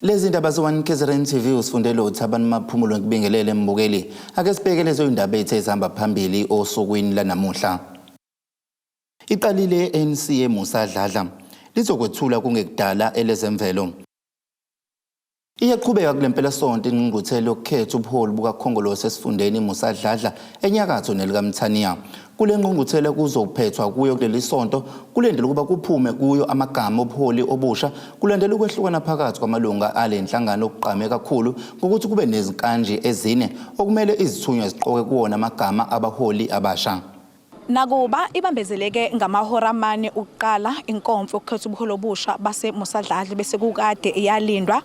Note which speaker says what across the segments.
Speaker 1: Lezi ndaba ze-1 KZN TV usifundele uThabani Maphumulo ngikubingelele mbukeli. Ake sibheke lezo indaba ethe ezihamba phambili osukwini lanamuhla. Iqalile ANC eMusa Dladla lizokwethula kungekudala elezemvelo. Iyaqhubeka kule mpelasonto ingqungquthela yokukhetha ubuholi bukaKhongolose esifundeni iMusa Dladla enyakatho nelikaMthaniya. Kule ngqungquthela kuzophethwa kuyo kuleli sonto kulindele ukuba kuphume kuyo amagama obuholi obusha kulandela ukwehlukana phakathi kwamalunga ale nhlangano okugqame kakhulu ngokuthi kube nezinkanji ezine okumele izithunywa ziqoke kuwona amagama abaholi abasha.
Speaker 2: Nakuba ibambezeleke ngamahora amane ukuqala inkomfa yokukhetha ubuholi obusha baseMusa Dladla bese kukade iyalindwa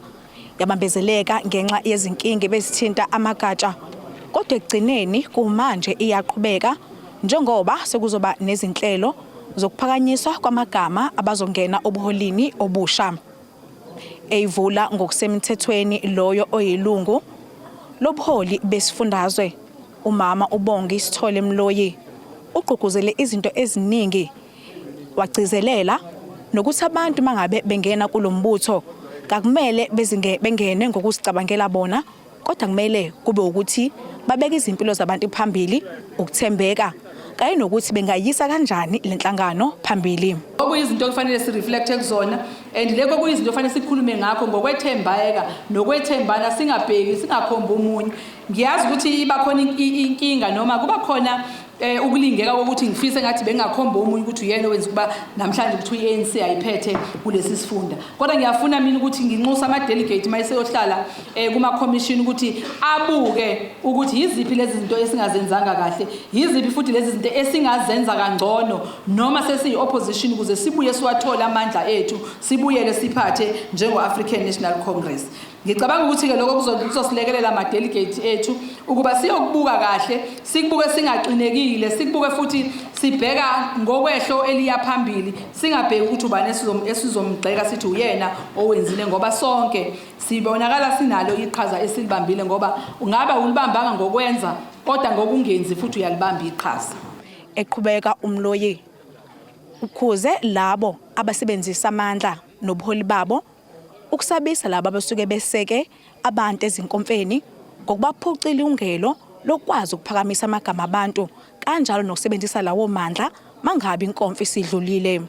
Speaker 2: yabambezeleka ngenxa yezinkinga ebezithinta amagatsha, kodwa ekugcineni kumanje iyaqhubeka njengoba sekuzoba nezinhlelo zokuphakanyiswa kwamagama abazongena obuholini obusha. Eyivula ngokusemthethweni loyo oyilungu lobuholi besifundazwe, umama uBongi Sithole Mloyi, ugqugquzele izinto eziningi, wagcizelela nokuthi abantu mangabe bengena kulo mbutho kakumele bezinge bengene ngokuzicabangela bona, kodwa kumele kube ukuthi babeke izimpilo zabantu phambili, ukuthembeka kanye nokuthi bengayisa kanjani lenhlangano phambili.
Speaker 3: Okuyizinto okufanele si-reflect kuzona and leko kuyizinto okufanele sikhulume ngakho ngokwethembeka nokwethembana, singabheki, singakhombi omunye. Ngiyazi ukuthi iba khona inkinga noma kuba khona ukulingeka kokuthi ngifise ngathi bengakhomba omunye ukuthi uyena owenza ukuba namhlanje ukuthi i-ANC ayiphethe kulesi sifunda, kodwa ngiyafuna mina ukuthi nginxusa ama-delegate uma eseyohlala kuma-commission ukuthi abuke ukuthi yiziphi lezi zinto esingazenzanga kahle, yiziphi futhi lezi zinto esingazenza kangcono noma sesiyi-opposition, ukuze sibuye siwathole amandla ethu, sibuyele siphathe njengo-African National Congress. Ngicabanga ukuthi-ke lokho kuzosilekelela ama-delegate ethu ukuba siyokubuka kahle, sikubuke singaxinekile, sikubuke futhi sibheka ngokwehlo eliya phambili, singabheki ukuthi ubani esizomgxeka sithi uyena owenzile, ngoba sonke sibonakala sinalo iqhaza esilibambile, ngoba ungaba ulibambanga ngokwenza kodwa ngokungenzi futhi uyalibamba iqhaza.
Speaker 2: Eqhubeka uMloyi ukhuze labo abasebenzisa amandla nobuholi babo ukusabisa labo abasuke beseke abantu ezinkomfeni ngokubaphuca ilungelo lokwazi ukuphakamisa amagama abantu kanjalo nokusebenzisa lawo mandla mangabe inkomfa isidlulile.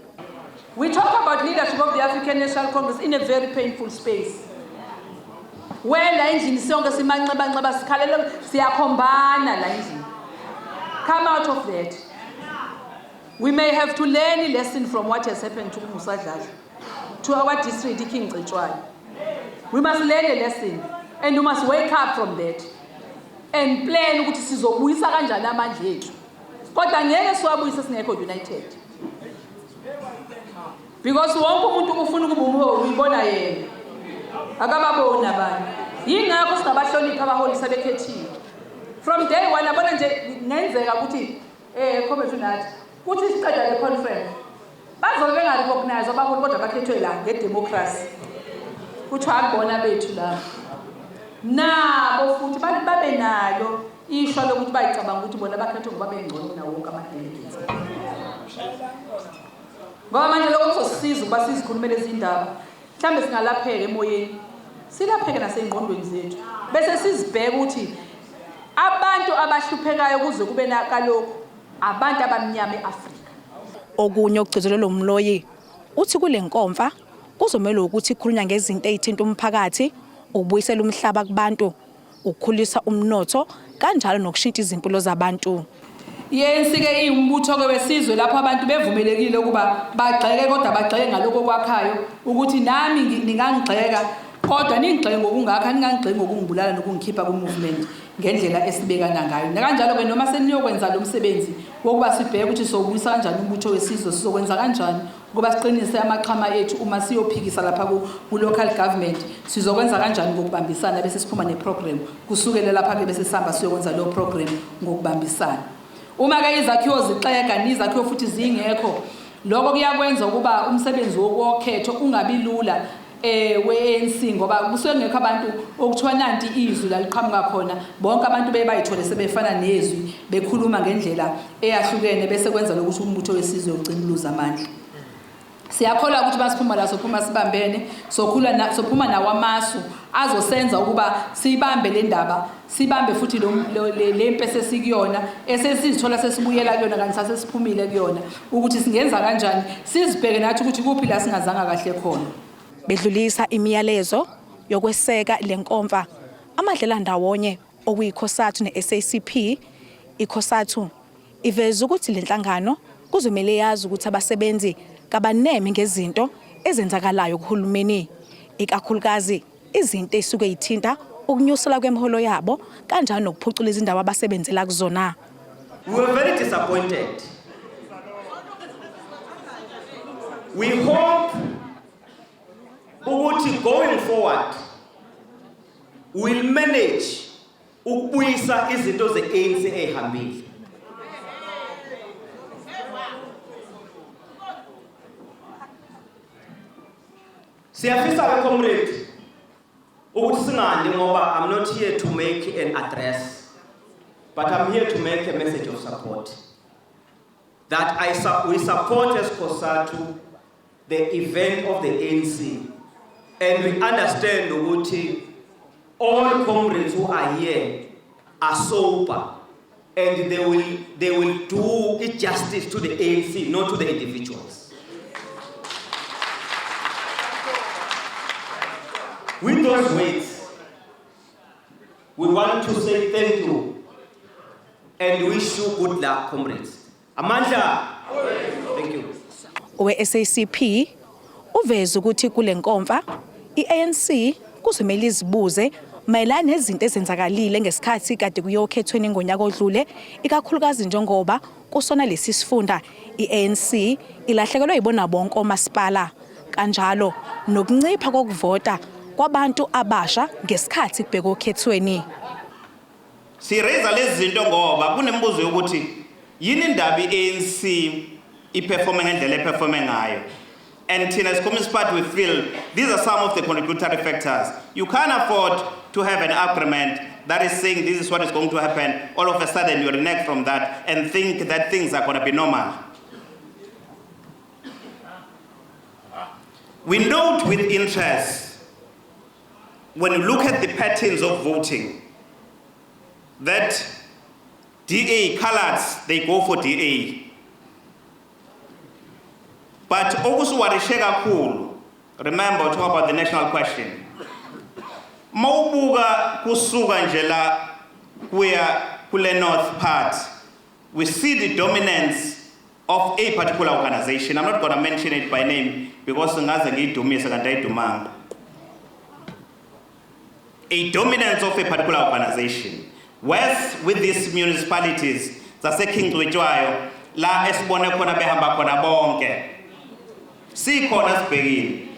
Speaker 3: We talk about leadership of the African National Congress in a very painful space. Where la endlini sonke simanxebanxeba, sikhalela, siyakhombana la endlini. Come out of that. We may have to learn a lesson from what has happened to Musa Dladla, to our district, King Cetshwayo. We must learn a lesson and we must wake up from that and plan ukuthi sizobuyisa kanjani amandla ethu. Kodwa ngeke siwabuyise singekho united. Because wonke umuntu ufuna ukuba umholi, uyibona yena. Akababoni abanye. Yingakho singabahloniphi abaholi sebekhethiwe. From day one yabona nje kungenzeka ukuthi comrade unathi kuthi siqeda le conference bazobe benga-recognize abaholi kodwa bakhethwe la ngedemocracy. Kuthiwa akubona bethu la. Nabo futhi babe nalo ishwa lokuthi bayicabanga ukuthi bona bakhethwe ngoba bengcono kunawo wonke ama-delegates. Ngoba manje lokho kuzosisiza ukuba sizikhulumele izindaba. Mhlawumbe singalapheka emoyeni, silapheke nasey'ngqondweni zethu. Bese sizibheka ukuthi abantu abahluphekayo kuze kube kalokhu abantu abamnyama e-Afrika.
Speaker 2: Okunye okugcizelelwe uMloyi uthi kule nkomfa kuzomele ukuthi ikhulunywa ngezinto ezithinta umphakathi, ukubuyisela umhlaba kubantu, ukukhulisa umnotho kanjalo nokushintsha izimpilo zabantu.
Speaker 3: I-ANC-ke iwumbutho-ke wesizwe lapho abantu bevumelekile ukuba bagxeke, kodwa bagxeke ngalokho okwakhayo, ukuthi nami ningangigxeka kodwa ningigxeke ngokungakha, ningangigxeki ngokungibulala nokungikhipha kwi-movement ngendlela esibekana ngayo. Nakanjalo-ke noma seniyokwenza lo msebenzi wokuba sibheke ukuthi sowubuyisa kanjani umbutho wesizwe, sizokwenza kanjani ukuba siqinise amaxhama ethu uma siyophikisa lapha ku-local government, sizokwenza kanjani ngokubambisana bese siphuma ne-program kusukele lapha-ke bese sihamba siyokwenza leyo program ngokubambisana. Uma-ke izakhiwo zixega nizakhiwo futhi zingekho, lokho kuyakwenza ukuba umsebenzi wokhetho ungabi lula we-ANC, ngoba kusuke kungekho abantu okuthiwa nanti izwi la liqhamuka khona. Bonke abantu beye bayithole sebefana nezwi bekhuluma ngendlela eyahlukene, bese kwenza lokuthi umbutho wesizwe ugcine uluza amandla. Siyakholwa ukuthi masiphuma la sophuma sibambene, sokhula na, sophuma nawo amasu azosenza ukuba siyibambe le ndaba, sibambe futhi le mpi esesikuyona, esesizithola sesibuyela kuyona kanti sasesiphumile kuyona, ukuthi singenza kanjani, sizibheke nathi ukuthi kuphi la singazanga kahle khona.
Speaker 2: Bedlulisa imiyalezo yokweseka lenkomfa, amadlelandawonye okuyiCosatu ne-SACP, iCosatu iveza ukuthi lenhlangano kuzomele yazi ukuthi abasebenzi kabaneme ngezinto ezenzakalayo kuhulumeni, ikakhulukazi izinto ezisuke zithinta ukunyuselwa kwemiholo yabo kanjalo nokuphucula izindawo abasebenzela kuzona.
Speaker 4: We were very disappointed. We hope ukuthi going forward we'll manage ukubuyisa izinto ze-ANC ey'hambile. Siyafisa ke, comrade, ukuthi singandi, ngoba I'm not here to make an address, but I'm here to make a message of support that we support as COSATU the event of the ANC, and we understand ukuthi all comrades who are here are sober and they will do it justice to the ANC, not to the individuals. With those words, we want to say thank you and wish you good luck, comrades. Amandla! Thank you.
Speaker 2: Owe-SACP uveze ukuthi kule nkomfa i-ANC kuzomele izibuze mayelana nezinto ezenzakalile ngesikhathi kade kuyokhethweni ngonyaka odlule, ikakhulukazi njengoba kusona lesi sifunda i-ANC ilahlekelwe yibona bonke omasipala, kanjalo nokuncipha kokuvota kwabantu abasha ngesikhathi kubhekwe okhethweni.
Speaker 5: Siraise lezi zinto ngoba kunemibuzo yokuthi yini indaba i-ANC iperforme ngendlela eperforme ngayo. And thina as Communist Party, we feel these are some of the contributory factors. You can't afford to have an agreement that is saying this is what is going to happen. All of a sudden you renege from that and think that things are going to be normal. We note with interest, when you look at the patterns of voting, that DA coloreds, they go for DA. But okusiworryshe kakhulu, remember, we talk about the national question. Mawubuka kusuka nje la kuya kule north part, we see the dominance of a particular organization. I'm not going to mention it by name because ngaze ngiyidumise kanti ayidumanga. A dominance of a particular organization. Whereas with these municipalities, zase-King Cetshwayo, la esibone khona behamba khona bonke. Sikhona sibhekile.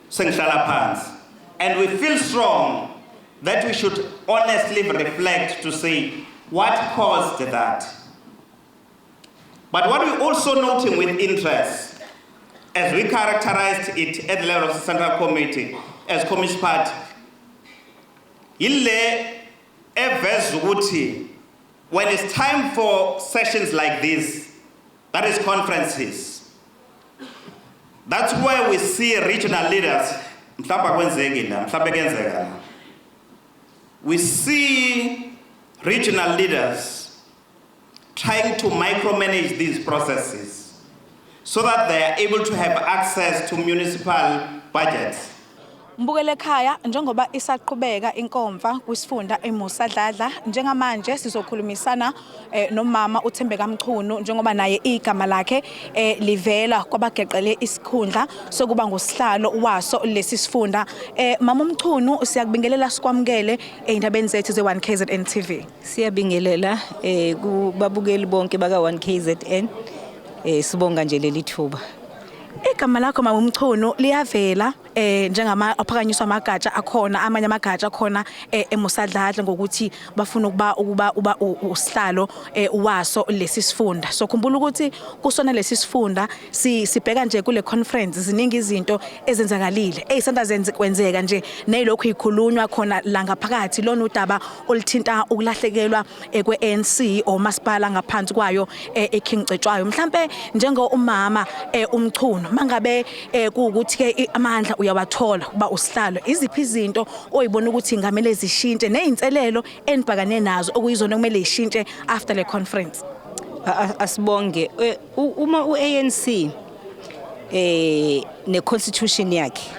Speaker 5: Sengihlala phansi. And we feel strong that we should honestly reflect to say what caused that. But what we're also noting with interest, as we characterized it at the level of the Central Committee as Communist Party, ile eveza ukuthi when it's time for sessions like this, that is conferences, that's where we see regional leaders, mhlawumbe akwenzeki la, mhlawumbe kuyenzeka la. We see regional leaders trying to micromanage these processes so that they are able to have access to municipal budgets.
Speaker 2: Mbukele ekhaya, njengoba isaqhubeka inkomfa kwisifunda eMusa Dladla, njengamanje sizokhulumisana nomama uThembeka Mchunu, njengoba naye igama lakhe livela kwabageqele isikhundla sokuba ngusihlalo waso lesi sifunda. Mama uMchunu, siyakubingelela, sikwamukele ezindabeni zethu ze1 KZN TV.
Speaker 6: Siyabingelela kubabukeli bonke baka 1 KZN. Sibonga nje leli thuba.
Speaker 2: Igama lakho, mama uMchunu, liyavela. Njengama aphakanyiswa amagatsha akhona, amanye amagatsha akhona eMusa Dladla ngokuthi bafuna ukuba uba usihlalo waso lesi sifunda. So khumbula ukuthi kusona lesi sifunda sibheka nje kule conference, ziningi izinto ezenzakalile eyisanda zenze kwenzeka nje nezilokhu ikhulunywa khona la ngaphakathi. Lona udaba oluthinta ukulahlekelwa kwe-ANC omasipala ngaphansi kwayo eKing Cetshwayo. Mhlambe njengo umama uMchunu, mangabe kuwukuthi ke amandla uyawathola kuba usihlalo, iziphi izinto oyibona ukuthi ngamele zishintshe nezinselelo enibhakane nazo okuyizona okumele zishintshe after le conference?
Speaker 6: Asibonge. Uma uANC neconstitution yakhe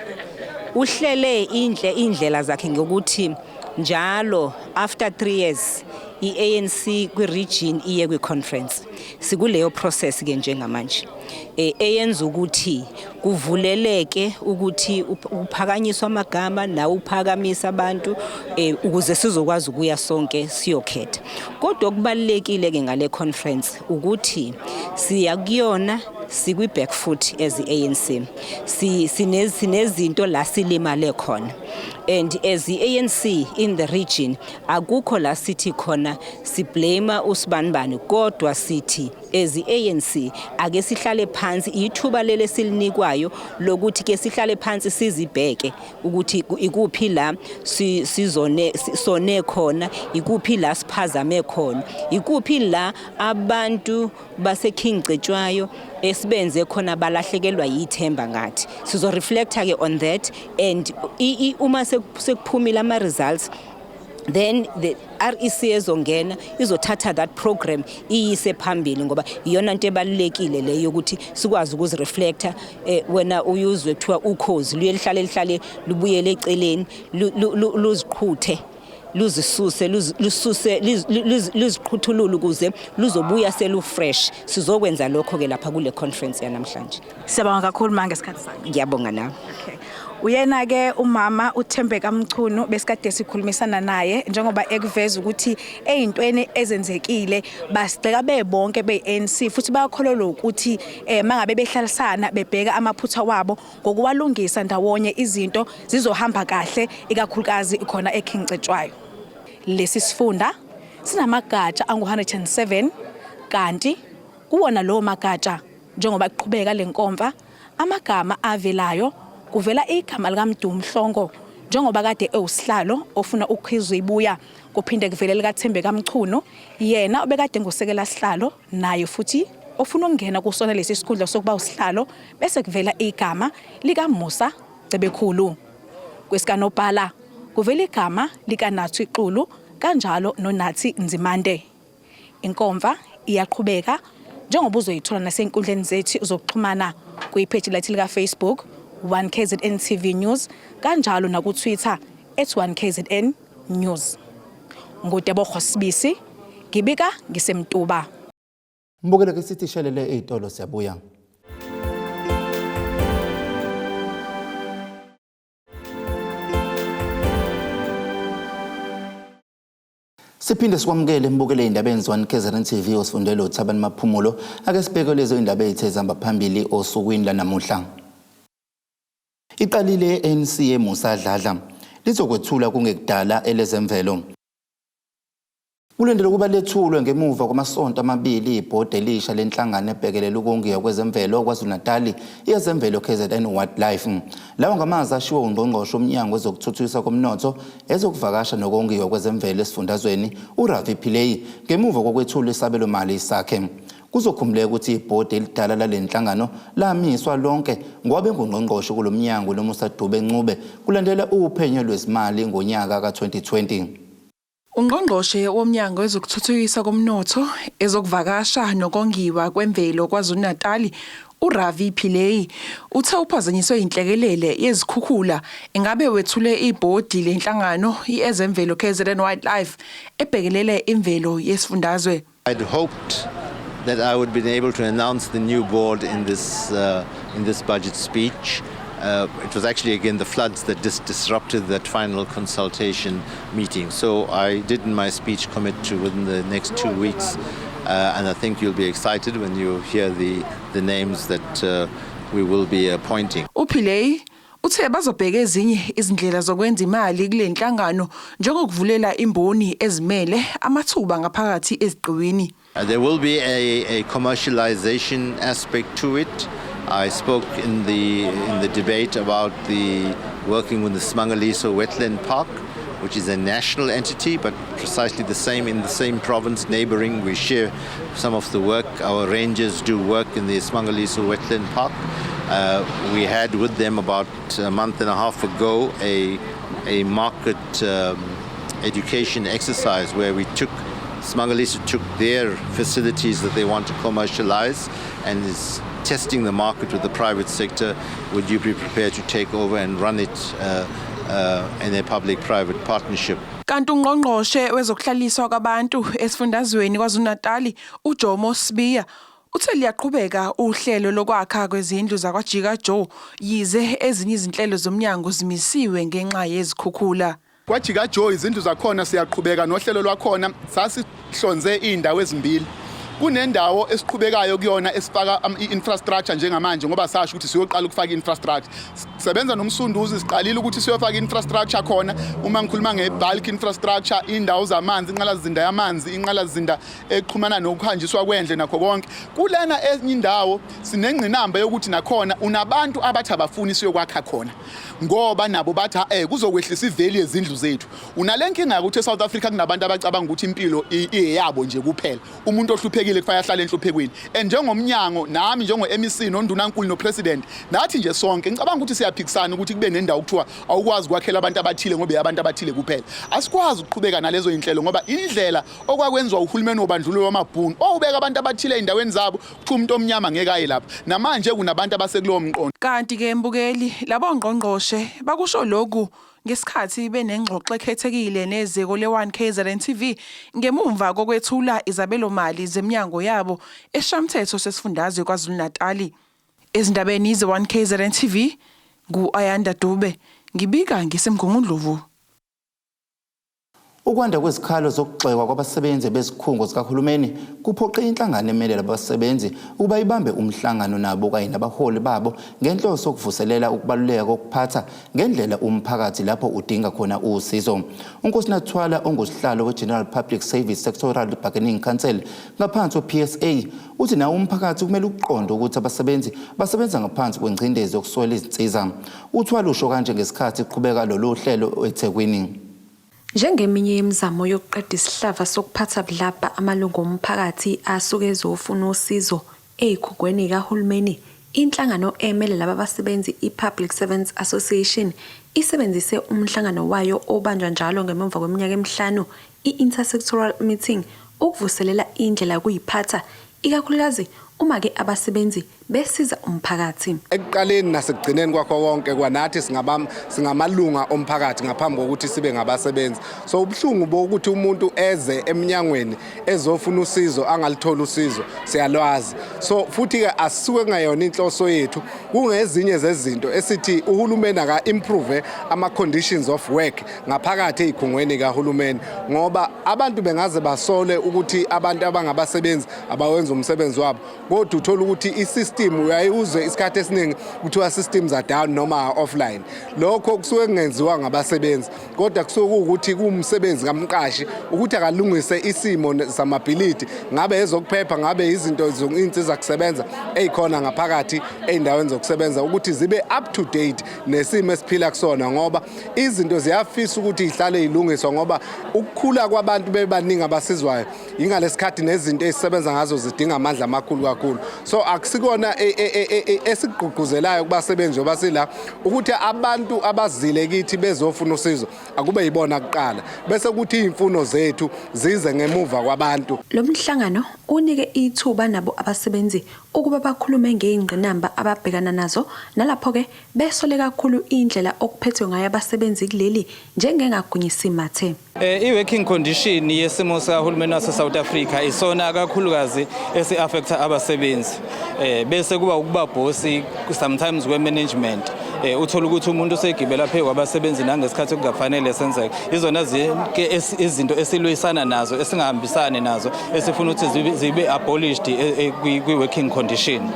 Speaker 6: uhlele indlela zakhe ngokuthi njalo after 3 years iANC kwi-region iye kwi-conference. Sikuleyo process ke njengamanje eyenza ukuthi kuvuleleke ukuthi uphakanyiswa amagama nawe uphakamisa abantu ukuze sizokwazi ukuya sonke siyokhetha. Kodwa okubalulekile ke ngale conference ukuthi siya kuyona sikwi back foot as iANC, si sinezinto la silimale khona, and as the ANC in the region akukho la sithi khona siblame usibanibani, kodwa sithi as the ANC ake sihlale phansi, ithuba lele silinikwayo lokuthi ke sihlale phansi sizibheke ukuthi ikuphi la sizone sone khona, ikuphi la siphazame khona, ikuphi la abantu base King Cetshwayo esibenze khona balahlekelwa yithemba ngathi. Sizo reflecta ke on that, and uma sekuphumile ama results, then the REC ezongena izothatha that program iyise phambili, ngoba iyona into ebalulekile leyo ukuthi sikwazi ukuzireflecta. Wena uyuzwe kuthiwa ukhozi luye lihlale lihlale lubuyele eceleni, luziqhuthe, luzisuse, lususe, luziqhuthulule ukuze luzobuya selu fresh. Sizokwenza lokho ke lapha kule conference yanamhlanje.
Speaker 2: Siyabonga kakhulu ma ngesikhathi sakho.
Speaker 6: Ngiyabonga nawe.
Speaker 2: Okay. Uyena ke umama uThembeka Mchunu besikade sikhulumisana naye njengoba ekuveza ukuthi eyintweni ezenzekile basigxeka bebonke beANC, futhi bayakholelwa ukuthi mangabe behlalisana bebheka amaphutha wabo ngokuwalungisa ndawonye izinto zizohamba kahle, ikakhulukazi khona eKing Cetshwayo. Lesi sifunda sinamagatsha angu-107, kanti kuwona lowo magatsha, njengoba kuqhubeka lenkomfa, amagama avelayo kuvela igama likaMdu Mhlongo njengoba kade ewusihlalo ofuna ukukhizwa ibuya, kuphinde kuvele likaThembeka Mchunu, yena obekade ngusekela sihlalo naye futhi ofuna ukungena kusona lesi sikhundla sokuba usihlalo, bese kuvela igama likaMusa Cebekhulu. Kwesikanobhala kuvela igama likaNathi Xulu kanjalo noNathi Nzimande. Inkomfa iyaqhubeka njengoba uzoyithola nasenkundleni zethu zokuxhumana kuyipheji lethu lika Facebook 1KZN TV News, kanjalo naku Twitter @1KZN News. NguTebogo Sibisi ngibika ngiseMtuba.
Speaker 1: Mbukele ke sithi shelele ezitolo, siyabuya. Siphinde sikwamukele mbukele ey'ndabeni zone KZN TV, osifundele uThabani Maphumulo. Ake sibheke lezo indaba ey'the zihamba phambili osukwini lanamuhla. Iqalile ANC eMusa Dladla lizokwethula kungekudala elezemvelo. Kulindele ukuba lethulwe ngemuva kwamasonto amabili ibhodi elisha lenhlangano ebhekelela ukongiwa kwezemvelo KwaZulu-Natali, Ezemvelo KZN Wildlife. Lawa ngamazwi ashiwo ungqongqoshe womnyango wezokuthuthukiswa komnotho, ezokuvakasha nokongiwa kwezemvelo esifundazweni, uRavi Pillay, ngemuva kokwethula isabelomali sakhe. Kuzokhumbuleka ukuthi ibhodi elidala lale nhlangano lamiswa lonke ngoba engungqongqoshe kulo mnyango Nomusa Dube Ncube kulandela uphenyo lwezimali ngonyaka ka-2020.
Speaker 7: Ungqongqoshe woMnyango wezokuThuthukiswa koMnotho, ezokuVakasha noKongiwa kweMvelo KwaZulu-Natali, uRavi Pillay, uthe uphazanyiswe yinhlekelele yezikhukhula engabe wethule ibhodi lenhlangano i-Ezemvelo KZN Wildlife ebhekelele imvelo yesifundazwe.
Speaker 8: I'd hoped that I would be able to announce the new board in this budget speech. It was actually again the floods that disrupted that final consultation meeting. So I did in my speech commit to within the next 2 weeks, and I think you'll be excited when you hear the names that we will be appointing.
Speaker 7: UPillay Uthe bazobheka ezinye izindlela zokwenza imali kule nhlangano njengokuvulela imboni ezimele amathuba ngaphakathi eziqiwini.
Speaker 8: There will be a commercialization aspect to it. I spoke in the debate about the working with the Simangaliso Wetland Park, which is a national entity, but precisely the same in the same province, neighboring. We share some of the work. Our rangers do work in the Simangaliso Wetland Park. We had with them about a month and a half ago a market education exercise where we took Simangaliso took their facilities that they want to commercialize and is testing the market with the private sector. Would you be prepared to take over and run it in a public-private partnership?
Speaker 7: Kanti ungqongqoshe wezokuhlaliswa kwabantu esifundazweni KwaZulu-Natal uJomo Sibiya uthe liyaqhubeka uhlelo lokwakha kwezindlu zakwaJika Joe yize ezinye izinhlelo zomnyango zimisiwe ngenxa yezikhukhula.
Speaker 9: KwaJika Joe izindlu zakhona siyaqhubeka nohlelo lwakhona. Sasihlonze iy'ndawo ezimbili. Kunendawo esiqhubekayo kuyona esifaka i-infrastructure njengamanje, ngoba sasho ukuthi siyoqala ukufaka i-infrastructure. Sisebenza noMsunduzi, siqalile ukuthi siyofaka i-infrastructure khona. Uma ngikhuluma nge-bulk infrastructure, indawo zamanzi, inqalasizinda yamanzi, inqalasizinda exhumana nokuhanjiswa kwendle nakho konke. Kulena enye indawo sinengqinamba yokuthi nakhona unabantu abathi abafuni siyokwakha khona, ngoba nabo bathi kuzokwehlisa i-value yezindlu zethu. Unale nkinga ukuthi eSouth Africa kunabantu abacabanga ukuthi impilo iyeyabo nje kuphela, umuntu ohluphekile kufanele ahlale enhluphekweni. And njengomnyango nami njengo-MEC nondunankulu no-president nathi nje sonke, ngicabanga ukuthi siyaphikisana ukuthi kube nendawo kuthiwa awukwazi ukwakhela abantu abathile ngoba abantu abathile kuphela. Asikwazi ukuqhubeka nalezo zinhlelo, ngoba indlela okwakwenziwa uhulumeni wobandlululo wamabhunu owubeka abantu abathile ey'ndaweni zabo, kuthiwa umuntu omnyama ngeke aye lapho. Namanje kunabantu abasekulowo mqondo.
Speaker 7: Kanti ke mbukeli, labo ngqongqoshe bakusho lokhu ngesikhathi benengxoxo ekhethekile neziko le-1 KZN TV ngemumva kokwethula izabelo mali zeminyango yabo esishayaMthetho sesifundazwe KwaZulu-Natal. Ezindabeni ze-1 KZN TV, ngu-Ayanda Dube, ngibika ngiseMgungundlovu.
Speaker 1: Ukwanda kwezikhalo zokugxekwa kwabasebenzi bezikhungo zikahulumeni kuphoqe inhlangano emelele abasebenzi ukuba ibambe umhlangano nabo kanye nabaholi babo ngenhloso yokuvuselela ukubaluleka kokuphatha ngendlela umphakathi lapho udinga khona usizo. UNkosinathi Thwala, ongusihlalo we-General Public Service Sectoral Bargaining Council ngaphansi kwe-PSA, uthi nawo umphakathi kumele ukuqonde ukuthi abasebenzi basebenza ngaphansi kwengcindezi yokuswela izinsiza. UThwala usho kanje ngesikhathi kuqhubeka lolu hlelo eThekwini.
Speaker 10: Njengeminye yemizamo yokuqeda isihlava sokuphatha budlabha amalungu omphakathi asuke ezofuna usizo ey'khungweni kahulumeni, inhlangano emele laba basebenzi i-Public Servants Association isebenzise umhlangano wayo obanjwa njalo ngemuva kweminyaka emihlanu, i-Intersectoral Meeting, ukuvuselela indlela yokuyiphatha, ikakhulukazi uma-ke abasebenzi besiza umphakathi.
Speaker 11: Ekuqaleni nasekugcineni kwakho konke, kwanathi singamalunga omphakathi ngaphambi kokuthi sibe ngabasebenzi. So ubuhlungu bokuthi umuntu eze eminyangweni ezofuna usizo angalitholi usizo siyalwazi. So futhi-ke asisuke kungayona inhloso yethu, kungezinye zezinto esithi uhulumeni aka-improve ama-conditions of work ngaphakathi ey'khungweni kahulumeni, ngoba abantu bengaze basole ukuthi abantu abangabasebenzi abawenza umsebenzi wabo, kodwa uthola ukuthi i-system uyaye uzwe isikhathi esiningi kuthiwa systems are down noma offline. Lokho kusuke kungenziwa ngabasebenzi, kodwa kusuke kuwukuthi kuwumsebenzi kamqashi ukuthi akalungise isimo samabhilidi, ngabe ezokuphepha, ngabe izinto iy'nsiza kusebenza ey'khona ngaphakathi ey'ndaweni zokusebenza, ukuthi zibe up to date nesimo esiphila kusona, ngoba izinto ziyafisa ukuthi y'hlale y'lungiswa, ngoba ukukhula kwabantu bebaningi abasizwayo yingalesikhathi nezinto esisebenza ngazo zidinga amandla amakhulu kakhulu. So akusikona esikugqugquzelayo kubasebenzi njengoba sila ukuthi abantu abazile kithi bezofuna usizo akube yibona kuqala, bese kuthi iy'mfuno zethu zize ngemuva kwabantu.
Speaker 10: Lo mhlangano unike ithuba nabo abasebenzi ukuba bakhulume ngey'ngqinamba ababhekana nazo, nalapho-ke besole kakhulu indlela okuphethwe ngayo abasebenzi kuleli njengengagunyisi mathe.
Speaker 12: I-working condition yesimo sikahulumeni wase-South Africa isona kakhulukazi esi-affecta abasebenzi. Bese kuba ukuba bossy sometimes kwe-management. Uthola ukuthi umuntu usegibela phezu kwabasebenzi nangesikhathi okungafanele senzeke. Izona zonke izinto esilwisana nazo, esingahambisani nazo, esifuna ukuthi zibe abolished kwi-working condition.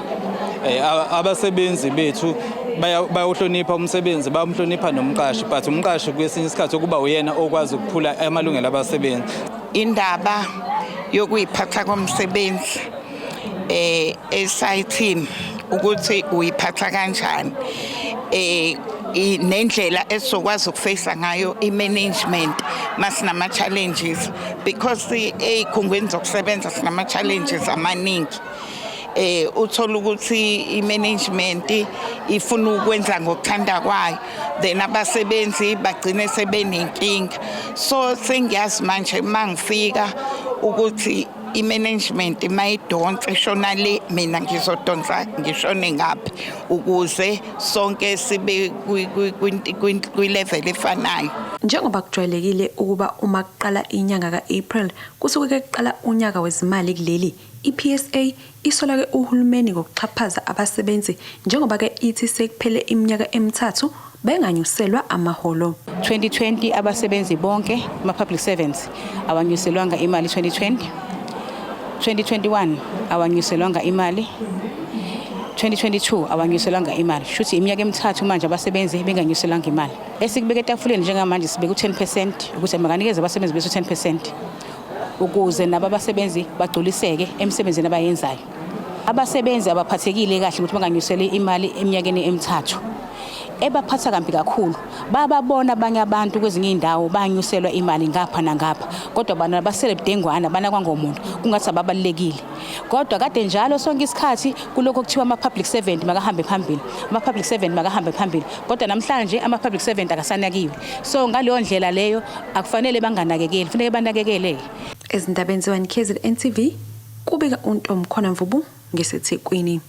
Speaker 12: Abasebenzi bethu Bayawuhlonipha umsebenzi, bayamhlonipha nomqashi, but umqashi kwesinye isikhathi ukuba uyena okwazi ukuphula amalungelo abasebenzi.
Speaker 13: Indaba yokuyiphatha komsebenzi esayithini, ukuthi uyiphatha kanjani, nendlela esizokwazi ukufacea ngayo i-management masinama challenges, because ey'khungweni zokusebenza sinama challenges amaningi. Uthola ukuthi i-management ifuna ukwenza ngokuthanda kwayo, then abasebenzi bagcine sebenenkinga. So sengiyazi manje mangifika ukuthi i-management mayidonsa ishona le, mina ngizodonsa ngishone ngaphi, ukuze sonke sibe kwi-level efanayo.
Speaker 10: Njengoba kujwayelekile ukuba uma kuqala inyanga ka-April kusuke kuqala unyaka wezimali kuleli, i-PSA isola-ke uhulumeni ngokuxhaphaza abasebenzi, njengoba-ke ithi sekuphele iminyaka emithathu benganyuselwa amaholo.
Speaker 6: 2020 abasebenzi bonke ama-public servants awanyuselwanga imali. 2020, 2021 awanyuselwanga imali, 2022 awanyuselwanga imali. Shuthi iminyaka emithathu manje abasebenzi benganyuselwanga imali. Esikubeka etafuleni njengamanje, sibeka u-10% ukuthi makanikeze abasebenzi bethu 10% ukuze nabo abasebenzi bagculiseke emsebenzini abayenzayo. Abasebenzi abaphathekile kahle ukuthi banganyuseli imali eminyakeni emithathu, ebaphatha kambi kakhulu. Bababona abanye abantu kwezinye iy'ndawo banyuselwa imali ngapha nangapha, kodwa bana basele budengwana, banakwangomuntu kungathi ababalulekile. Kodwa kade njalo sonke isikhathi kulokho kuthiwa ama-public servant makahambe phambili, ama-public servant makahambe phambili, kodwa namhlanje ama-public servant akasanakiwe. So ngaleyo ndlela leyo akufanele banganakekeli, kufuneke banakekele.
Speaker 10: Ezindabeni ze-1 KZN TV, kubika uNtomkhona Mvubu ngeseThekwini.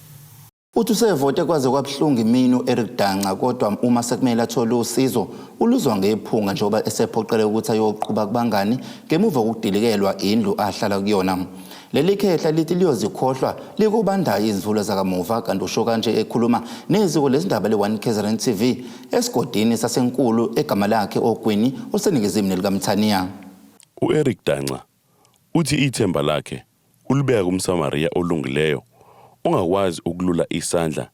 Speaker 1: Uthi usevote kwaze kwabuhlungu imini u-Eric Danca, kodwa uma sekumele athole usizo uluzwa ngephunga, njengoba esephoqele ukuthi ayoqhuba kubangani ngemuva kokudilikelwa indlu ahlala kuyona. Leli khehla lithi liyozikhohlwa likubandayo izimvula zakamuva. Kanti usho kanje ekhuluma neziko lezindaba le-1 KZN TV esigodini sasenkulu egama lakhe Ogwini oluseningizimu nelikaMthaniya.
Speaker 14: U-Eric Danca uthi ithemba lakhe ulibeka kumSamariya olungileyo ongakwazi ukulula isandla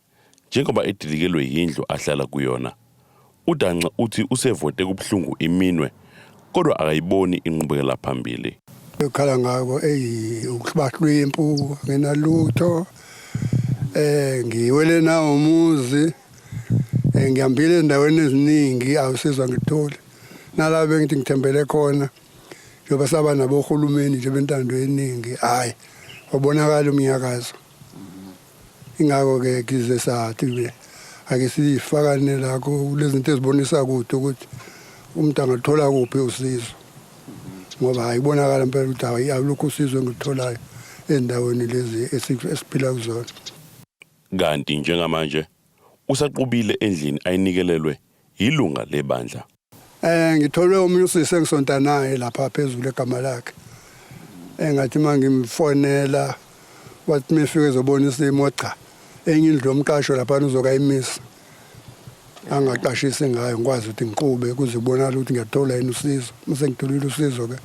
Speaker 14: njengoba edilikelwe yindlu ahlala kuyona. UDanca uthi usevote kubuhlungu iminwe, kodwa akayiboni inqubekela phambili.
Speaker 15: Ekhala ngako, eyi, ukubahlwempu, nginalutho. Ngiwele nawo umuzi. Ngihambile endaweni eziningi, awusizwa ngitholi. Nalapho bengithi ngithembele khona, njengoba saba nabo ohulumeni nje bentando eningi, hayi, wabonakala umnyakazo. Ingakho-ke kize sathi ake sifakane la kulezi zinto ezibonisa kude ukuthi umuntu angathola kuphi usizo, ngoba hayi, kubonakala impela ukuthi hayi, alukho usizo engikutholayo ey'ndaweni lezi esiphila kuzona.
Speaker 14: Kanti njengamanje usaqubile endlini ayinikelelwe yilunga lebandla.
Speaker 15: Ngitholwe omunye usisi engisonta naye lapha phezulu, egama lakhe engathi mangimfonela wathi mefike ezobona isimo, cha, enye indlu yomqasho lapha uzokayimisa angaqashisi ngayo, ngikwazi ukuthi ngiqhube kuze kubonakale ukuthi ngiyathola yini usizo. Uma ngitholile usizo ke,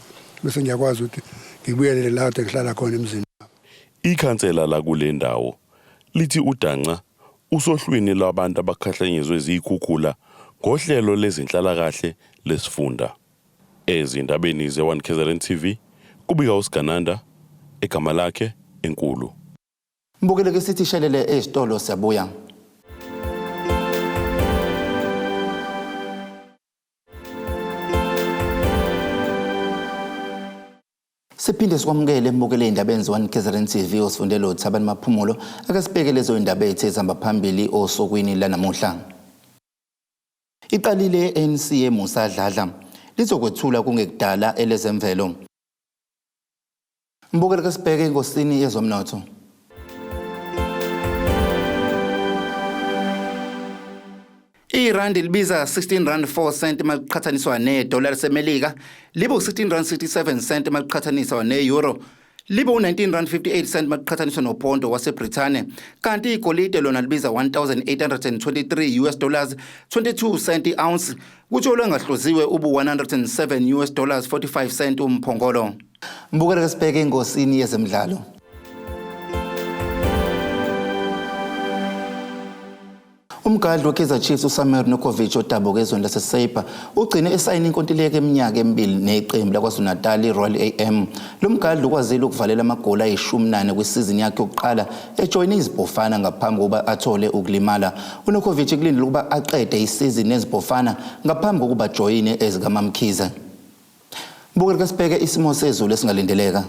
Speaker 15: bese ngiyakwazi ukuthi ngibuyelele la kade ngihlala khona emzini.
Speaker 14: Ikhansela lakule ndawo lithi uDanca usohlwini lwabantu abakhahlanyezwe zikhukhula ngohlelo lezinhlalakahle lesifunda. Ezindabeni ze-1 KZN TV, kubika uSigananda egama lakhe enkulu.
Speaker 1: Mbukele ke, sithi shelele ezitolo, siyabuya. Siphinde sikwamukele mbukele ey'ndabeni ze-1 KZN TV, osifundele uThabani Maphumulo. Ake sibheke lezo y'ndaba ethu ezihamba phambili osukwini lanamuhla. Iqalile ANC eMusa Dladla lizokwethula kungekudala elezemvelo. Mbukele ke, sibheke engosini yezomnotho. Irandi libiza 16 rand 4 cent maliqhathaniswa nedola laseMelika, libe u-16 rand 67 cent maliqhathaniswa ne-euro, libe u-19 rand 58 cent maliqhathaniswa noponto waseBrithani. Kanti igolide lona libiza 1823 US dollars 22 cent i-ounce, kutsho olwengahloziwe ubu 107 US dollars 45 cent umphongolo. Mbukele ke, sibheke engosini yezemidlalo. Umgadli weKaizer Chiefs uSamir Nurkovic odabuka ezweni laseSerbia ugcine esayina inkontileka eminyaka emibili neqembu laKwaZulu-Natal iRoyal AM. Lo mgadli ukwazile ukuvalela amagoli ayi-14 kwisizini yakhe yokuqala ejoyine izibhofana ngaphambi kokuba athole ukulimala. UNurkovic kulindele ukuba aqede isizini nezibhofana ngaphambi kokuba ajoyine ezikaMamkhize. Mbukeli kasibheke isimo sezulu esingalindeleka.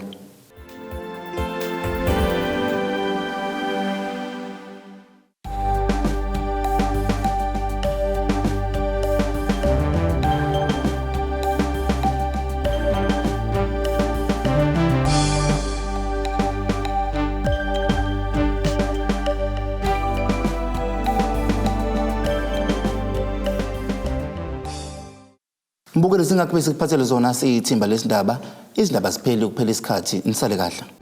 Speaker 1: Mbukeli singakube sikuphathele zona siyithimba lesindaba izindaba zipheli kuphela isikhathi nisale kahle.